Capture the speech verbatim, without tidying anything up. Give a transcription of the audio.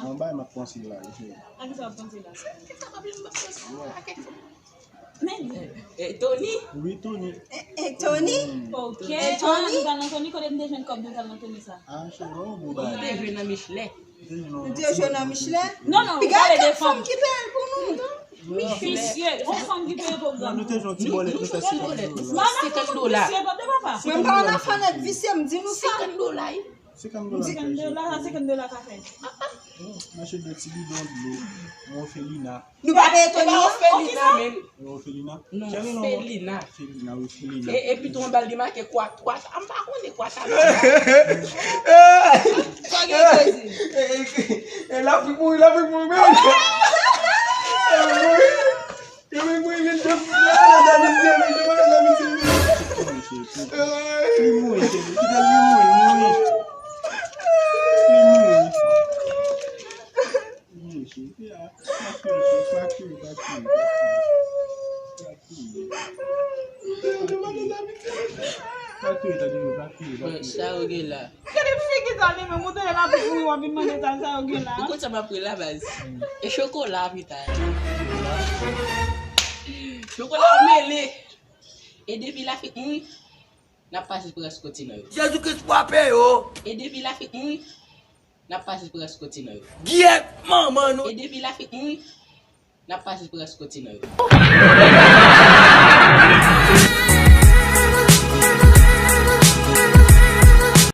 Yon bagay m ap panse la, wi. A ki sa w ap panse la? Wè. Men, eh, Tony. Wi, Tony. E Tony? Ok. Eh, Tony? Nou t al nan Tony, kote nou te jwenn kòb nou t al nan Tony sa? Ah, se yon bon Li te bagay. Jwe nan Michelet. Nou te jwe nan Michelet? Non, non, Pi gade gade de kèk fanm fanm. Ki peye l pou nou. Misye, yon fanm ki peye pwogram. Nou te jwenn ti bòlèt, nou fè senkant dola. Mama, Senkant dola. Misye, papa. Mwen pa ann afè nèt visye, m di nou sa. Senkant dola, wi. Senkant dola. Senkant dola, senkant dola ka fè. M achte de ti bidon dlo, yon felina. Nou pa peye Tony an? Felina, men. Yon felina. Non, Kèl non? Felina. Felina, wi, felina. E, epi tou anba l gen make kwa, kwa, m pa konnen kwa sa. Sa gen Jezi. E la fik mouri, la fik mouri, men. E mouri. E mouri, mouri, vin jwenn. Li mouri, cheri. Kite l, li mouri, mouri. Li mouri. Li mouri, cheri. Pa kriye, pa kriye, pa kriye, pa kriye. Pa kriye, tande, pa kriye, pa kriye. Sa yo gen la. Gade figi sa li menm, ou tande l ap ri, w ap vin mande sa, sa yo gen la. Ou konn sa m ap ri la, baz? E chokola pita. Chokola mele. E depi Lafrik mouri, n ap pase près kontinan yo. Jezi Kris frape yo. E depi Lafrik mouri, n ap pase près kontinan yo. Gyèt manman nou. E depi Lafrik mouri, n ap pase près kontinan yo.